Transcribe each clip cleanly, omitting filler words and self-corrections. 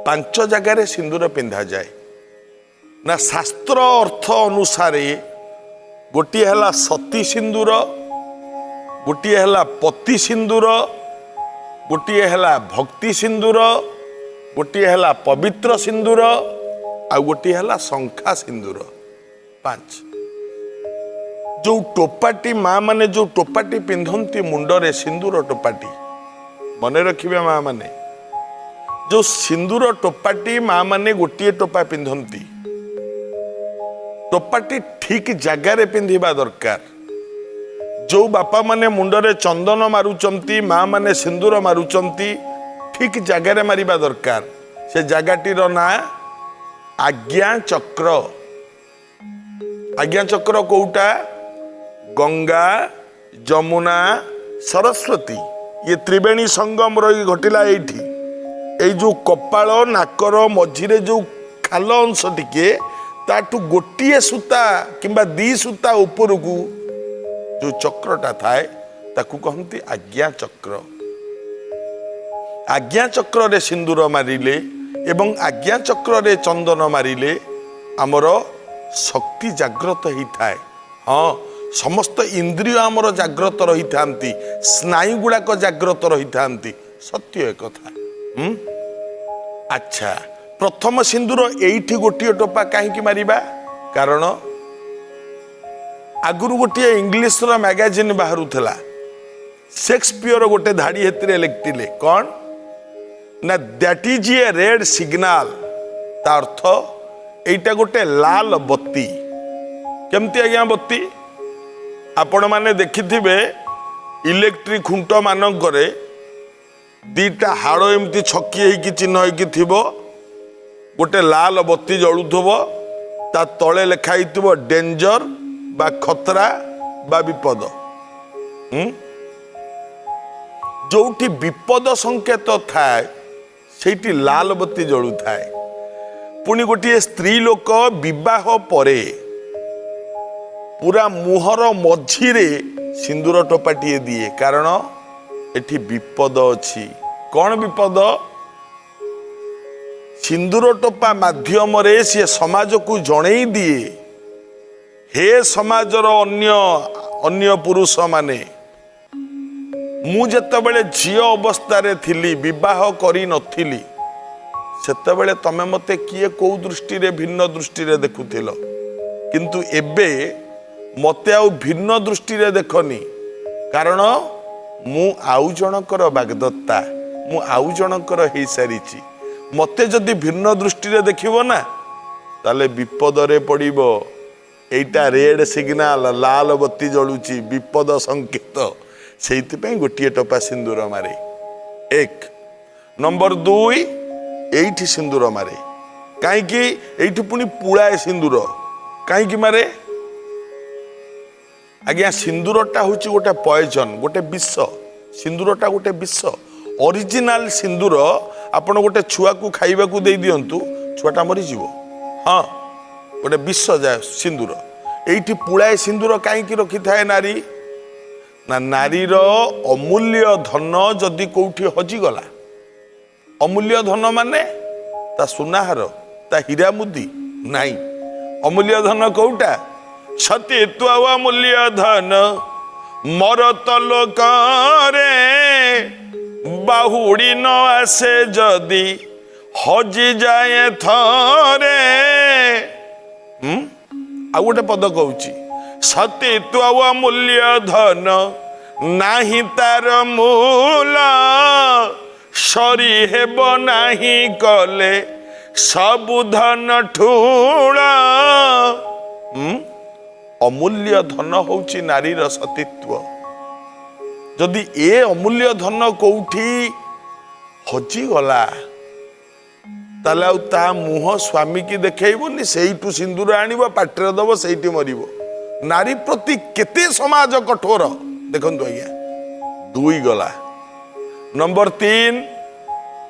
ପାଞ୍ଚ ଜାଗାରେ ସିନ୍ଦୁର ପିନ୍ଧାଯାଏ ନା, ଶାସ୍ତ୍ର ଅର୍ଥ ଅନୁସାରେ ଗୋଟିଏ ହେଲା ସତୀ ସିନ୍ଦୁର, ଗୋଟିଏ ହେଲା ପତି ସିନ୍ଦୁର, ଗୋଟିଏ ହେଲା ଭକ୍ତି ସିନ୍ଦୁର, ଗୋଟିଏ ହେଲା ପବିତ୍ର ସିନ୍ଦୁର, ଆଉ ଗୋଟିଏ ହେଲା ଶଙ୍ଖା ସିନ୍ଦୁର। ପାଞ୍ଚ। ଯୋଉ ଟୋପାଟି ମା ମାନେ ଯୋଉ ଟୋପାଟି ପିନ୍ଧନ୍ତି ମୁଣ୍ଡରେ, ସିନ୍ଦୁର ଟୋପାଟି, ମନେ ରଖିବେ ମା ମାନେ, ଯୋଉ ସିନ୍ଦୁର ଟୋପାଟି ମା ମାନେ ଗୋଟିଏ ଟୋପା ପିନ୍ଧନ୍ତି, ଟୋପାଟି ଠିକ ଜାଗାରେ ପିନ୍ଧିବା ଦରକାର। ଯୋଉ ବାପା ମାନେ ମୁଣ୍ଡରେ ଚନ୍ଦନ ମାରୁଛନ୍ତି, ମା ମାନେ ସିନ୍ଦୁର ମାରୁଛନ୍ତି, ଠିକ ଜାଗାରେ ମାରିବା ଦରକାର। ସେ ଜାଗାଟିର ନାଁ ଆଜ୍ଞା ଚକ୍ର। ଆଜ୍ଞା ଚକ୍ର କୋଉଟା? ଗଙ୍ଗା, ଯମୁନା, ସରସ୍ୱତୀ, ଇଏ ତ୍ରିବେଣୀ ସଙ୍ଗମ ରହି ଘଟିଲା ଏଇଠି। ଏଇ ଯୋଉ କପାଳ ନାକର ମଝିରେ ଯୋଉ ଖାଲ ଅଂଶ ଟିକେ, ତାଠୁ ଗୋଟିଏ ସୂତା କିମ୍ବା ଦି ସୂତା ଉପରକୁ ଯୋଉ ଚକ୍ରଟା ଥାଏ, ତାକୁ କହନ୍ତି ଆଜ୍ଞା ଚକ୍ର। ଆଜ୍ଞା ଚକ୍ରରେ ସିନ୍ଦୁର ମାରିଲେ ଏବଂ ଆଜ୍ଞା ଚକ୍ରରେ ଚନ୍ଦନ ମାରିଲେ ଆମର ଶକ୍ତି ଜାଗ୍ରତ ହେଇଥାଏ। ହଁ, ସମସ୍ତ ଇନ୍ଦ୍ରିୟ ଆମର ଜାଗ୍ରତ ରହିଥାନ୍ତି, ସ୍ନାୟୁ ଗୁଡ଼ାକ ଜାଗ୍ରତ ରହିଥାନ୍ତି। ସତ୍ୟ ଏକଥା ହୁଁ। ଆଚ୍ଛା, ପ୍ରଥମ ସିନ୍ଦୁର ଏଇଠି ଗୋଟିଏ ଟୋପା କାହିଁକି ମାରିବା? କାରଣ ଆଗରୁ ଗୋଟିଏ ଇଂଲିଶର ମ୍ୟାଗାଜିନ୍ ବାହାରୁଥିଲା। ସେକ୍ସପିୟର ଗୋଟେ ଧାଡ଼ି ହେଥିରେ ଲେଖିଥିଲେ କ'ଣ ନା, "That is a red signal." ତା ଅର୍ଥ ଏଇଟା ଗୋଟେ ଲାଲ ବତୀ। କେମିତି ଆଜ୍ଞା ବତୀ? ଆପଣମାନେ ଦେଖିଥିବେ, ଇଲେକ୍ଟ୍ରିକ ଖୁଣ୍ଟ ମାନଙ୍କରେ ଦିଟା ହାଡ଼ ଏମିତି ଛକି ହେଇକି ଚିହ୍ନ ହେଇକି ଥିବ, ଗୋଟେ ଲାଲ ବତୀ ଜଳୁଥିବ, ତା ତଳେ ଲେଖା ହେଇଥିବ ଡେଞ୍ଜର ବା ଖତରା ବା ବିପଦ ହୁଁ? ଯୋଉଠି ବିପଦ ସଂକେତ ଥାଏ, ସେଇଠି ଲାଲ ବତୀ ଜଳୁଥାଏ। ପୁଣି ଗୋଟିଏ ସ୍ତ୍ରୀ ଲୋକ ବିବାହ ପରେ ପୁରା ମୁହଁର ମଝିରେ ସିନ୍ଦୁର ଟୋପାଟିଏ ଦିଏ, କାରଣ ଏଠି ବିପଦ ଅଛି। କ'ଣ ବିପଦ? ସିନ୍ଦୁର ଟୋପା ମାଧ୍ୟମରେ ସିଏ ସମାଜକୁ ଜଣେଇ ଦିଏ, ହେ ସମାଜର ଅନ୍ୟ ଅନ୍ୟ ପୁରୁଷମାନେ, ମୁଁ ଯେତେବେଳେ ଝିଅ ଅବସ୍ଥାରେ ଥିଲି, ବିବାହ କରିନଥିଲି, ସେତେବେଳେ ତମେ ମୋତେ କିଏ କୋଉ ଦୃଷ୍ଟିରେ, ଭିନ୍ନ ଦୃଷ୍ଟିରେ ଦେଖୁଥିଲ। କିନ୍ତୁ ଏବେ ମୋତେ ଆଉ ଭିନ୍ନ ଦୃଷ୍ଟିରେ ଦେଖନି, କାରଣ ମୁଁ ଆଉ ଜଣଙ୍କର ବାଗଦତ୍ତା, ମୁଁ ଆଉ ଜଣଙ୍କର ହେଇସାରିଛି। ମୋତେ ଯଦି ଭିନ୍ନ ଦୃଷ୍ଟିରେ ଦେଖିବ ନା, ତାହେଲେ ବିପଦରେ ପଡ଼ିବ। ଏଇଟା ରେଡ୍ ସିଗ୍ନାଲ, ଲାଲ ବତୀ ଜଳୁଛି, ବିପଦ ସଂକେତ। ସେଇଥିପାଇଁ ଗୋଟିଏ ଟୋପା ସିନ୍ଦୁର ମାରେ। ଏକ ନମ୍ବର। ଦୁଇ, ଏଇଠି ସିନ୍ଦୁର ମାରେ କାହିଁକି? ଏଇଠି ପୁଣି ପୁଳାଏ ସିନ୍ଦୁର କାହିଁକି ମାରେ ଆଜ୍ଞା? ସିନ୍ଦୁରଟା ହେଉଛି ଗୋଟେ ପଏଜନ, ଗୋଟେ ବିଷ। ସିନ୍ଦୁରଟା ଗୋଟେ ବିଷ। ଅରିଜିନାଲ ସିନ୍ଦୁର ଆପଣ ଗୋଟେ ଛୁଆକୁ ଖାଇବାକୁ ଦେଇ ଦିଅନ୍ତୁ, ଛୁଆଟା ମରିଯିବ। ହଁ, ଗୋଟେ ବିଷ ଯାଏ ସିନ୍ଦୁର। ଏଇଠି ପୁଳାଏ ସିନ୍ଦୁର କାହିଁକି ରଖିଥାଏ ନାରୀ? ନା, ନାରୀର ଅମୂଲ୍ୟ ଧନ ଯଦି କୋଉଠି ହଜିଗଲା, ଅମୂଲ୍ୟ ଧନ ମାନେ ତା ସୁନାହାର, ତା ହୀରା ମୁଦି ନାହିଁ। ଅମୂଲ୍ୟ ଧନ କୋଉଟା? ସତୀତ୍ୱ ଅମୂଲ୍ୟ ଧନ ମରତ ଲୋକରେ, ବାହୁଡ଼ି ନ ଆସେ ଯଦି ହଜିଯାଏ ଥରେ ହୁଁ? ଆଉ ଗୋଟେ ପଦ କହୁଛି, ସତୀତ୍ୱ ଅମୂଲ୍ୟ ଧନ ନାହିଁ ତାର ମୂଲ, ସରି ହେବ ନାହିଁ କଲେ ସବୁ ଧନ ଠୁଳ ହୁଁ? ଅମୂଲ୍ୟ ଧନ ହଉଛି ନାରୀର ସତୀତ୍ୱ। ଯଦି ଏ ଅମୂଲ୍ୟ ଧନ କୋଉଠି ହଜିଗଲା, ତାହେଲେ ଆଉ ତା ମୁହଁ ସ୍ୱାମୀକି ଦେଖେଇବନି। ସେଇଠୁ ସିନ୍ଦୁର ଆଣିବ, ପାଟିରେ ଦବ, ସେଇଠି ମରିବ। ନାରୀ ପ୍ରତି କେତେ ସମାଜ କଠୋର ଦେଖନ୍ତୁ ଆଜ୍ଞା। ଦୁଇ ଗଲା। ନମ୍ବର 3,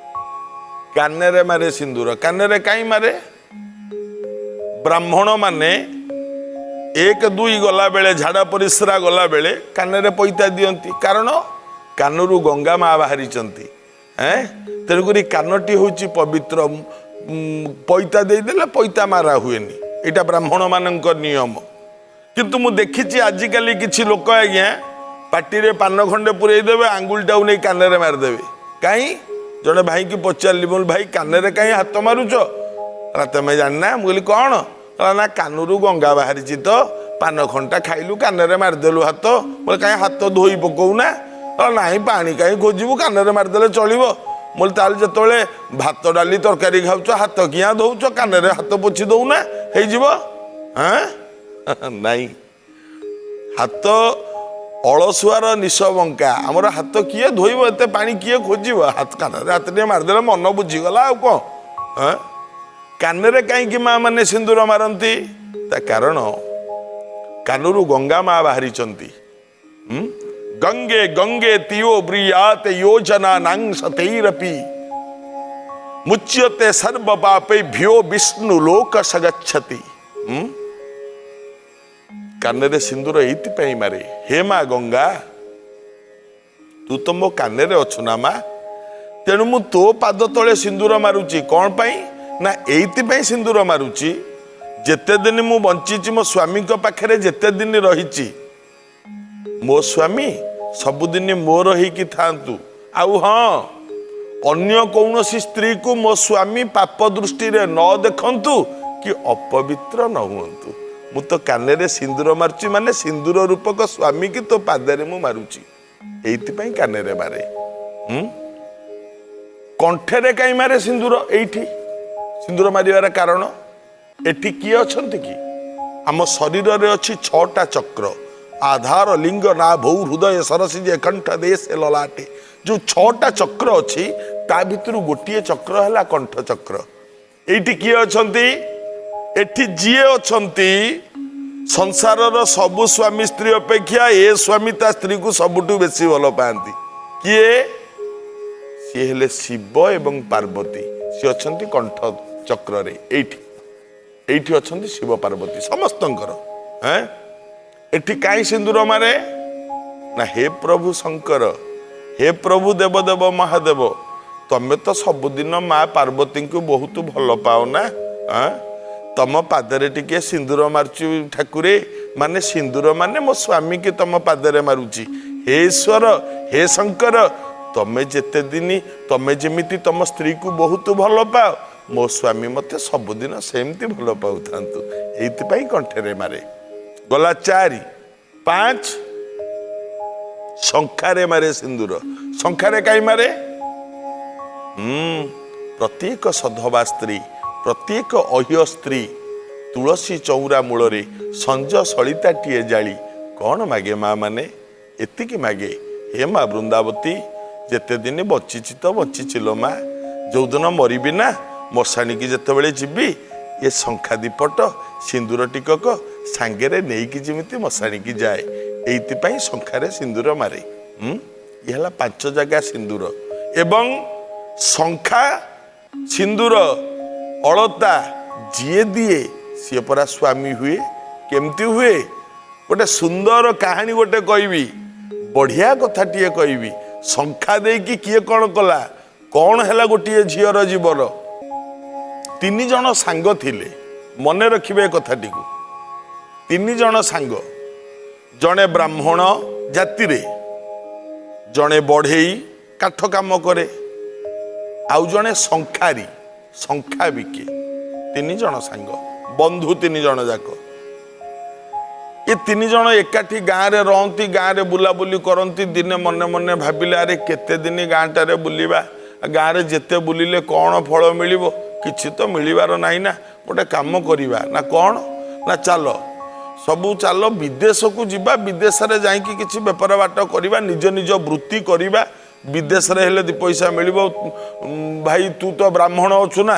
କାନରେ ମାରେ ସିନ୍ଦୁର। କାନରେ କାହିଁ ମାରେ? ବ୍ରାହ୍ମଣ ମାନେ ଏକ ଦୁଇ ଗଲା ବେଳେ, ଝାଡ଼ା ପରିସ୍ରା ଗଲା ବେଳେ କାନରେ ପଇତା ଦିଅନ୍ତି, କାରଣ କାନରୁ ଗଙ୍ଗା ମା ବାହାରିଛନ୍ତି। ଏଁ ତେଣୁକରି କାନଟି ହେଉଛି ପବିତ୍ର। ପଇତା ଦେଇଦେଲେ ପଇତା ମାରା ହୁଏନି, ଏଇଟା ବ୍ରାହ୍ମଣମାନଙ୍କ ନିୟମ। କିନ୍ତୁ ମୁଁ ଦେଖିଛି ଆଜିକାଲି କିଛି ଲୋକ ଆଜ୍ଞା ପାଟିରେ ପାନ ଖଣ୍ଡେ ପୁରେଇ ଦେବେ, ଆଙ୍ଗୁଳିଟାକୁ ନେଇ କାନରେ ମାରିଦେବେ। କାହିଁ? ଜଣେ ଭାଇକି ପଚାରିଲି, ମୁଁ କହିଲି, ଭାଇ, କାନରେ କାହିଁ ହାତ ମାରୁଛ? କହିଲା, ତମେ ଜାଣିନା? ମୁଁ କହିଲି, କ'ଣ? କହିଲା, ନା, କାନରୁ ଗଙ୍ଗା ବାହାରିଛି ତ, ପାନ ଖଣ୍ଡଟା ଖାଇଲୁ, କାନରେ ମାରିଦେଲୁ ହାତ। ମୁଁ କହିଲି, କାହିଁ ହାତ ଧୋଇ ପକଉନା? କହିଲା, ନାହିଁ, ପାଣି କାହିଁ ଖୋଜିବୁ, କାନରେ ମାରିଦେଲେ ଚଳିବ। ମୁଁ କହିଲି, ତାହେଲେ ଯେତେବେଳେ ଭାତ ଡାଲି ତରକାରୀ ଖାଉଛ, ହାତ କିଆଁ ଧୋଉଛ? କାନରେ ହାତ ପୋଛି ଦଉନା, ହେଇଯିବ। ହଁ, ନାଇଁ, ହାତ ଅଳସୁଆର ନିଶ ବଙ୍କା। ଆମର ହାତ କିଏ ଧୋଇବ? ଏତେ ପାଣି କିଏ ଖୋଜିବ? ହାତ କାନରେ ହାତ ଟିକେ ମାରିଦେଲେ ମନ ବୁଝିଗଲା, ଆଉ କ'ଣ? ହଁ, କାନରେ କାହିଁକି ମା ମାନେ ସିନ୍ଦୁର ମାରନ୍ତି? ତା କାରଣ କାନରୁ ଗଙ୍ଗା ମା ବାହାରିଛନ୍ତି। ହୁଁ? ଗଙ୍ଗେ ଗଙ୍ଗେତି ୟୋ ବ୍ରୁୟାତ ଯୋଜନାନାଂ ଶତୈରପି ମୁଚ୍ୟତେ ସର୍ବ ପାପେଭ୍ୟୋ ବିଷ୍ଣୁ ଲୋକ ସ ଗଚ୍ଛତି। ହୁଁ? କାନରେ ସିନ୍ଦୁର ଏଇଥିପାଇଁ ମାରେ, ହେ ମା ଗଙ୍ଗା, ତୁ ତ ମୋ କାନରେ ଅଛୁ ନା ମା, ତେଣୁ ମୁଁ ତୋ ପାଦ ତଳେ ସିନ୍ଦୁର ମାରୁଛି। କ'ଣ ପାଇଁ ନା ଏଇଥିପାଇଁ ସିନ୍ଦୁର ମାରୁଛି, ଯେତେ ଦିନ ମୁଁ ବଞ୍ଚିଛି, ମୋ ସ୍ୱାମୀଙ୍କ ପାଖରେ ଯେତେ ଦିନ ରହିଛି, ମୋ ସ୍ୱାମୀ ସବୁଦିନ ମୋର ହେଇକି ଥାଆନ୍ତୁ। ଆଉ ହଁ, ଅନ୍ୟ କୌଣସି ସ୍ତ୍ରୀକୁ ମୋ ସ୍ୱାମୀ ପାପ ଦୃଷ୍ଟିରେ ନ ଦେଖନ୍ତୁ କି ଅପବିତ୍ର ନ ହୁଅନ୍ତୁ। ମୁଁ ତ କାନରେ ସିନ୍ଦୁର ମାରୁଛି, ମାନେ ସିନ୍ଦୁର ରୂପକ ସ୍ୱାମୀକି ତୋ ପାଦରେ ମୁଁ ମାରୁଛି, ଏଇଥିପାଇଁ କାନରେ ମାରେ। ହୁଁ, କଣ୍ଠରେ କାହିଁ ମାରେ ସିନ୍ଦୁର? ଏଇଠି ସିନ୍ଦୁର ମାରିବାର କାରଣ, ଏଠି କିଏ ଅଛନ୍ତି କି? ଆମ ଶରୀରରେ ଅଛି ଛଅଟା ଚକ୍ର, ଆଧାର ଲିଙ୍ଗ ନାଭୌ ହୃଦୟ ସରସିଜେ କଣ୍ଠ ଦେଶେ ଲଲାଟେ। ଯୋଉ ଛଅଟା ଚକ୍ର ଅଛି, ତା ଭିତରୁ ଗୋଟିଏ ଚକ୍ର ହେଲା କଣ୍ଠ ଚକ୍ର। ଏଇଠି କିଏ ଅଛନ୍ତି? ଏଠି ଯିଏ ଅଛନ୍ତି, ସଂସାରର ସବୁ ସ୍ୱାମୀ ସ୍ତ୍ରୀ ଅପେକ୍ଷା ଏ ସ୍ୱାମୀ ତା ସ୍ତ୍ରୀକୁ ସବୁଠୁ ବେଶୀ ଭଲ ପାଆନ୍ତି। କିଏ ସିଏ? ହେଲେ ଶିବ ଏବଂ ପାର୍ବତୀ। ସିଏ ଅଛନ୍ତି କଣ୍ଠ ଚକ୍ରରେ। ଏଇଠି ଏଇଠି ଅଛନ୍ତି ଶିବ ପାର୍ବତୀ ସମସ୍ତଙ୍କର। ଏଁ ଏଠି କାହିଁ ସିନ୍ଦୁର ମାରେ ନା, ହେ ପ୍ରଭୁ ଶଙ୍କର, ହେ ପ୍ରଭୁ ଦେବଦେବ ମହାଦେବ, ତମେ ତ ସବୁଦିନ ମା ପାର୍ବତୀଙ୍କୁ ବହୁତ ଭଲ ପାଅ ନା, ଆଁ? ତମ ପାଦରେ ଟିକେ ସିନ୍ଦୁର ମାରୁଛି ଠାକୁରେ, ମାନେ ସିନ୍ଦୁର ମାନେ ମୋ ସ୍ୱାମୀକି ତମ ପାଦରେ ମାରୁଛି। ହେ ଈଶ୍ୱର, ହେ ଶଙ୍କର, ତମେ ଯେତେ ଦିନ, ତମେ ଯେମିତି ତମ ସ୍ତ୍ରୀକୁ ବହୁତ ଭଲ ପାଅ, ମୋ ସ୍ୱାମୀ ମତେ ସବୁଦିନ ସେମିତି ଭଲ ପାଉଥାନ୍ତୁ, ଏଇଥିପାଇଁ କଣ୍ଠରେ ମାରେ। ଗଲା ଚାରି, ପାଞ୍ଚ, ଶଙ୍ଖାରେ ମାରେ ସିନ୍ଦୁର। ଶଙ୍ଖାରେ କାହିଁ ମାରେ? ପ୍ରତ୍ୟେକ ସଧବା ସ୍ତ୍ରୀ, ପ୍ରତ୍ୟେକ ଅହ୍ୟ ସ୍ତ୍ରୀ ତୁଳସୀ ଚଉରା ମୂଳରେ ସଞ୍ଜ ସଳିତାଟିଏ ଜାଳି କ'ଣ ମାଗେ ମା ମାନେ? ଏତିକି ମାଗେ, ହେ ମା ବୃନ୍ଦାବତୀ, ଯେତେ ଦିନ ବଞ୍ଚିଛି ତ ବଞ୍ଚିଛି ଲୋ ମା, ଯୋଉଦିନ ମରିବି ନା, ମଶାଣିକି ଯେତେବେଳେ ଯିବି, ଏ ଶଙ୍ଖା ଦୀପଟ ସିନ୍ଦୁର ଟିକକ ସାଙ୍ଗରେ ନେଇକି ଯେମିତି ମଶାଣିକି ଯାଏ, ଏଇଥିପାଇଁ ଶଙ୍ଖାରେ ସିନ୍ଦୁର ମାରେ। ଇଏ ହେଲା ପାଞ୍ଚ ଜାଗା ସିନ୍ଦୁର। ଏବଂ ଶଙ୍ଖା, ସିନ୍ଦୁର, ଅଳତା ଯିଏ ଦିଏ, ସିଏ ପରା ସ୍ୱାମୀ ହୁଏ। କେମିତି ହୁଏ? ଗୋଟେ ସୁନ୍ଦର କାହାଣୀ ଗୋଟେ କହିବି, ବଢିଆ କଥାଟିଏ କହିବି। ଶଙ୍ଖା ଦେଇକି କିଏ କ'ଣ କଲା, କ'ଣ ହେଲା ଗୋଟିଏ ଝିଅର ଜୀବନ। ତିନି ଜଣ ସାଙ୍ଗ ଥିଲେ, ମନେ ରଖିବେ ଏ କଥାଟିକୁ। ତିନି ଜଣ ସାଙ୍ଗ, ଜଣେ ବ୍ରାହ୍ମଣ ଜାତିରେ, ଜଣେ ବଢ଼େଇ, କାଠ କାମ କରେ, ଆଉ ଜଣେ ଶଙ୍ଖାରୀ, ଶଙ୍ଖା ବିକେ। ତିନି ଜଣ ସାଙ୍ଗ, ବନ୍ଧୁ ତିନି ଜଣ ଯାକ। ଏ ତିନି ଜଣ ଏକାଠି ଗାଁରେ ରହନ୍ତି, ଗାଁରେ ବୁଲାବୁଲି କରନ୍ତି। ଦିନେ ମନେ ମନେ ଭାବିଲେ, ଆରେ କେତେ ଦିନ ଗାଁଟାରେ ବୁଲିବା? ଗାଁରେ ଯେତେ ବୁଲିଲେ କ'ଣ ଫଳ ମିଳିବ? କିଛି ତ ମିଳିବାର ନାହିଁ ନା। ଗୋଟେ କାମ କରିବା। ନା କ'ଣ? ନା ଚାଲ, ସବୁ ଚାଲ ବିଦେଶକୁ ଯିବା। ବିଦେଶରେ ଯାଇକି କିଛି ବେପାର ବାଟ କରିବା, ନିଜ ନିଜ ବୃତ୍ତି କରିବା। ବିଦେଶରେ ହେଲେ ଦି ପଇସା ମିଳିବ। ଭାଇ, ତୁ ତ ବ୍ରାହ୍ମଣ ଅଛୁ ନା,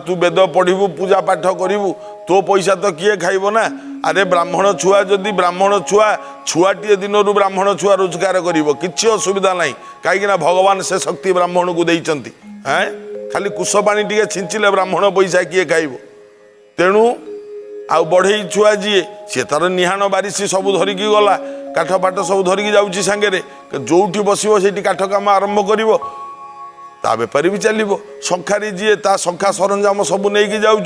ତୁ ବେଦ ପଢ଼ିବୁ, ପୂଜା ପାଠ କରିବୁ, ତୋ ପଇସା ତ କିଏ ଖାଇବ ନା? ଆରେ ବ୍ରାହ୍ମଣ ଛୁଆ ଯଦି, ବ୍ରାହ୍ମଣ ଛୁଆ, ଛୁଆଟିଏ ଦିନରୁ ବ୍ରାହ୍ମଣ ଛୁଆ ରୋଜଗାର କରିବ, କିଛି ଅସୁବିଧା ନାହିଁ। କାହିଁକି ନା ଭଗବାନ ସେ ଶକ୍ତି ବ୍ରାହ୍ମଣକୁ ଦେଇଛନ୍ତି। ହେଁ, ଖାଲି କୁଶ ପାଣି ଟିକେ ଛିଞ୍ଚିଲେ ବ୍ରାହ୍ମଣ ପଇସା କିଏ ଖାଇବ? ତେଣୁ ଆଉ ବଢ଼େଇ ଛୁଆ ଯିଏ, ସିଏ ତାର ନିହାଣ ବାରିସି ସବୁ ଧରିକି ଗଲା, କାଠ ଫାଠ ସବୁ ଧରିକି ଯାଉଛି ସାଙ୍ଗରେ। ଯୋଉଠି ବସିବ ସେଇଠି କାଠ କାମ ଆରମ୍ଭ କରିବ। ତା ବେପାରୀ ବି ଚାଲିବ। ଶଙ୍ଖାରି ଯିଏ ତା ଶଙ୍ଖା ସରଞ୍ଜାମ ସବୁ ନେଇକି ଯାଉଛି।